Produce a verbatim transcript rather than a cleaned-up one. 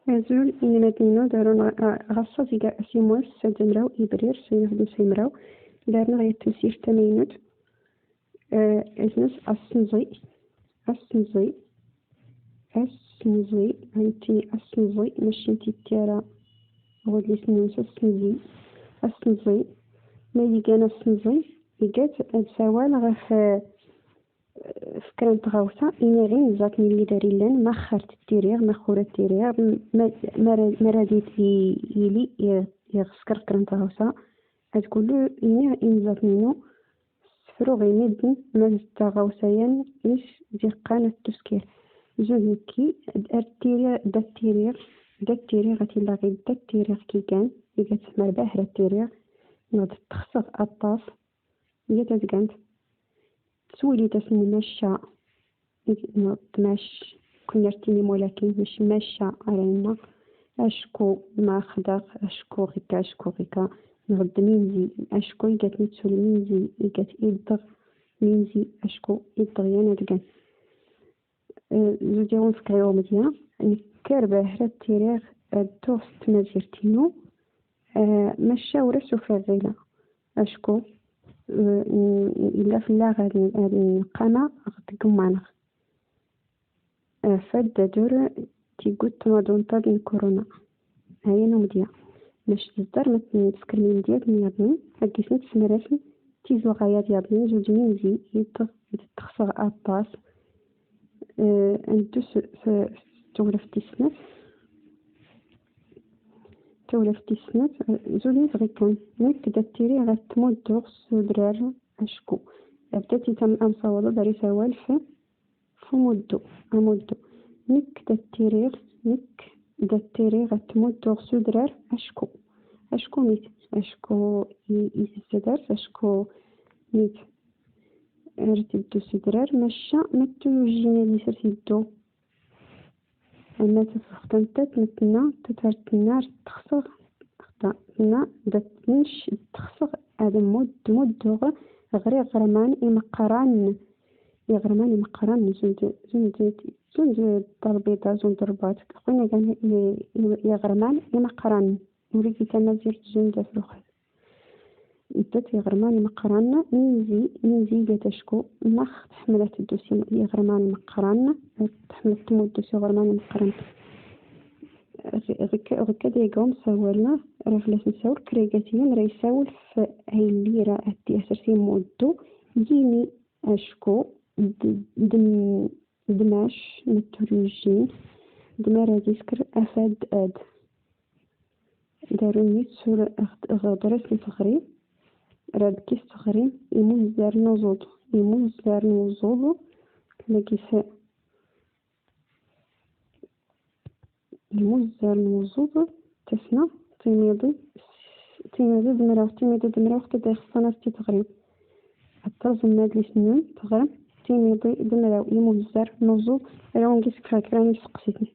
Azul inelmaden-inu, darun ɣ-, ɣass aẓ iga asimwas s ad mraw ibrir s ayen ixeddem s mraw. Darun ɣer temsirt tamaynut. Eh, isem-is asenẓi. Asenẓi. Asenẓi. Anti asenẓi. Maci nti tira. Ɣudlis-nnes asenzi. Asenẓi. Ma igan asenẓi, igat ad sawal ɣef, eh, f kra n tɣawsa, iniɣ i nẓat n illi dar illan, ma xar ttiriɣ, ma xur ttiriɣ, ma, ma ra-, ma rad i-, i-, ili i-, iɣ skreɣ kra n tɣawsa, ad kullu iniɣ i nẓat ninu, sefruɣ i midden, ma d taɣawsa yan is d-iqqan ad tuskir. Zud nekki, d-, ar ttiriɣ, d-, ad ttiriɣ, d-, ad ttiriɣ, ad illa ɣi d-, ad ttiriɣ kigan, iga tsemar bah ra ttiriɣ, neɣ d-ttxseɣ aṭas, iga tazgant. Teswilid-as n macca, neɣ d mac, kunni ar tinim walakin, mac macca ara inna, acku ma xdaɣ, acku ɣika, acku ɣika, neɣ d minzi, acku igat nitsul minzi, igat iddeɣ minzi, acku iddeɣ yan adgan. Eh, zud iɣ-nfk ɣi umedya, nekker bah ra ttiriɣ ad dduɣ s tmazirt-inu, eh, macca ur as ufiɣ ɣila. Acku, eh, n-, illa fell-aɣ ad n-, ad nqama ɣ tgemma-nneɣ. Eh, fad d adur tiggut tmaḍunṭaḍ n kuruna. Ayen umedya. Mac d ẓḍar ma tnskr mindyat n yaḍnin, haggisn tesmarasen tizuɣayat yaḍnin, zud minzi, id, id texseɣ aṭas. Eh, ad neddu s, s, s tewlaft tis snat. Tewlaft tis snat, eh, zud nit ɣikan. Nekk d attiri ɣer tmuddu s udrar acku. Abda titam amsawal dar isawal f f umuddu, amuddu. Nekk d attiriɣ, nekk d attiriɣ ad tmudduɣ s udrar acku. Acku mit, acku i, i tsadart, acku mit. Ar tiddu s udrar, macca, ma tujjin ad isar tiddu. Ama tafxtant tat, ma tenna, tatart tenna, ar texseɣ, xta, tenna, d at nec, texseɣ, ad mud-, mudduɣ, ɣer iɣerman imeqqran. Iɣerman imeqqranen, zund, zund, zund ḍalbiḍa, zund rbat. Xwin agan i, i, iɣerman imeqqranen. Ur igi tamazirt zund afruxel. Ntat iɣerman imeqqranen, minzi, minzi igat acku, max tḥemmel ad teddu s iɣerman imeqqranen, tḥemmel ad tmuddu s iɣerman imeqqranen. Ɣ-, ɣ-, ɣ-, ad iga umsawal, ra fell-as nsawel, kra igat yin, ra isawel f aylli ra ad t-yasers imuddu, yini acku d-, d-, d mac, ma tujjin, d ma ra d-iskr afad ad. Darun nit sur ɣ-, ɣ-, dras n teɣri, ra d-kis teɣri, imuzzar n uẓuḍ, imuzzar n uẓuḍ, kla gis imuzzar n uẓuḍ, tasna, timiḍi, timiḍi d mraw, timiḍi d mraw, kda ixṣṣan ar ti teɣrim. Ad terẓem adlis-nwen, teɣrem, timiḍi d mraw, imuzzar n uẓuḍ, ra wen-gis kra, kra n iseqsiten.